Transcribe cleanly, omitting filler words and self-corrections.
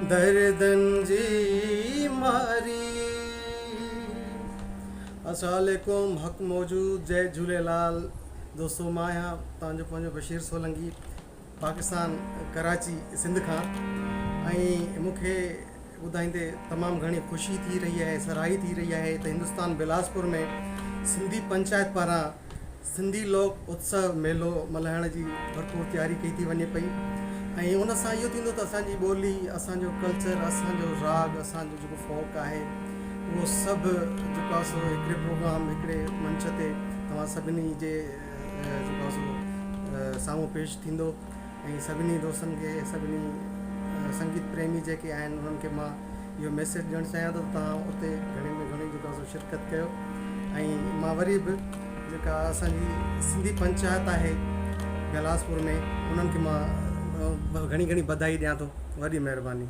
دردن جي ماري. السلام عليڪم حق موجود جئي جهوليلال دوستو مان آهيان توهان جو پنهنجو بشير سولنگي پاڪستان ڪراچي سنڌ کان ۽ مون کي ٻڌائيندي تمام گهڻي خوشي ٿي رهي آهي سرهائي ٿي رهي آهي ته هندستان بلاسپور ۾ سنڌي پنچائت پاران سنڌي لوڪ اتسو ميلو ملهائڻ جي ڀرپور تياري ڪئي ٿي وڃي پئي ۽ ان سان اهو ٿيندو ته اسان جي ٻولي اسان جو ڪلچر اسان جو راڳ اسان جو جيڪو فوڪ آهي اهو سڀ جيڪو آهي سو هڪڙي پروگرام هڪڙي منچ تي توهان سڀني جي جيڪو آهي سو سامهون پيش ٿيندو ۽ سڀني دوستن کي سڀني سنگيت پريمي جيڪي آهن انهن کي مان اهو ميسيج ڏيڻ چاهيان ٿو ته توهان اتي گهڻي ۾ گهڻي جيڪو آهي سو شرڪت ڪيو ۽ مان وري به جيڪا اسان جي سنڌي پنچائت آهي بلاسپور ۾ انهن کي مان گهڻي گهڻي بدائي ڏيان ٿو وڏي مهرباني.